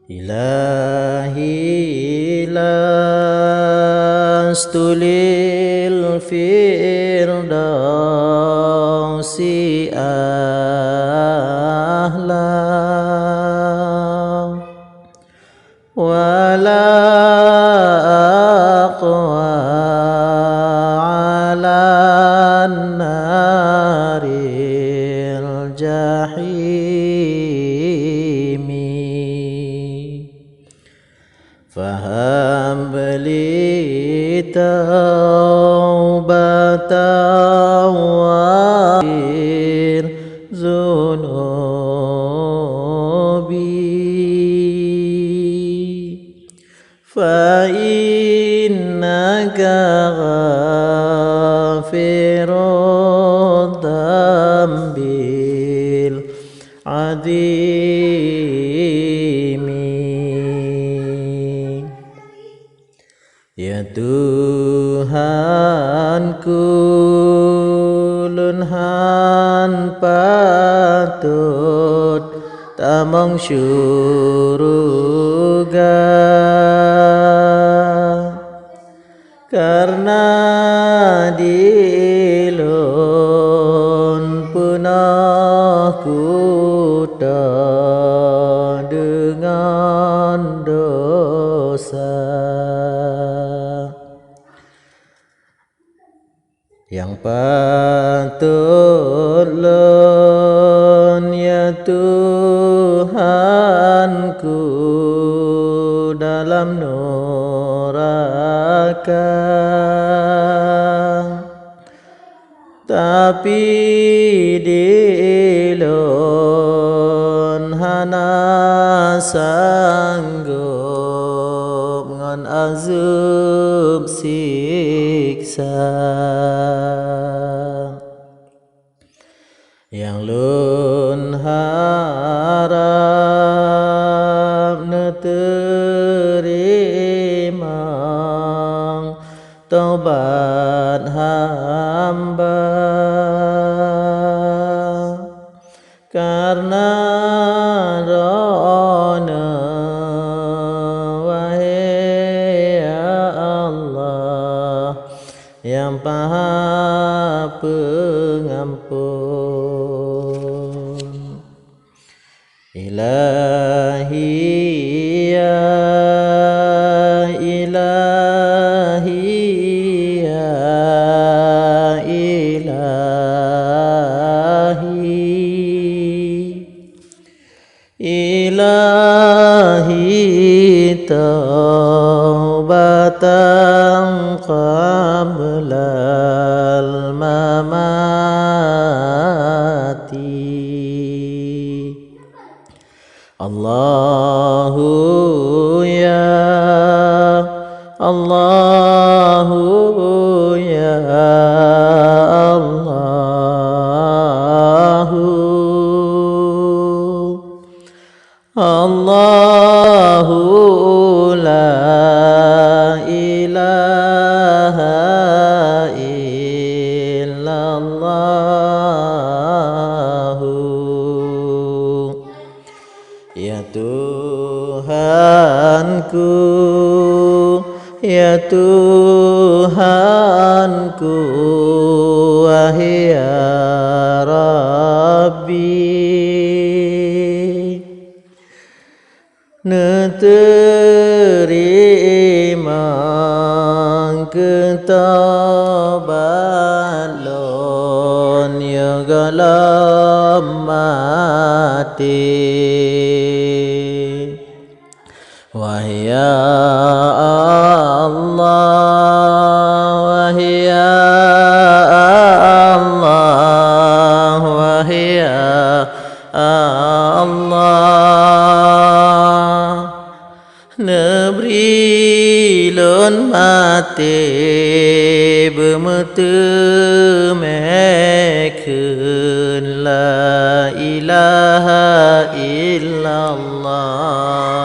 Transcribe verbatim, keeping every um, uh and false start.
إلهي لست للفردوس أهلا، ولا أقوى على النار الجحيم. فهب لي توبة واغفر ذنوبي، فإنك غافر الذنب العظيم. Ya Tuhanku, lôn hán patôt tamong syeuruga, kareuna di lôn peunoh kuto deungon desya. Nyang patôt lôn, ya Tuhanku, dalam nuraka, tapi di lôn hana sanggob ngon azeub siksa. Nyang lôn harab neuteurimong tobat hamba, kareuna Droeneueh, wahé ya Allah, nyang Maha Peungampon. Ilahi ya Ilahi ya Ilahi, Ilahi taubatan qablal mamati. Allahu ya, Allahu ya, Allahu. Allahu la ilaha illallahu. Ya Tuhanku, ya Tuhanku, wahai ya Rabbi, neuteurimong keu tobat lôn nyang gohlom maté. Wahai ya Allah, wahai ya Allah, wahai ya Allah, neubri lôn maté beumeuteumé kheun la ilaha illallah.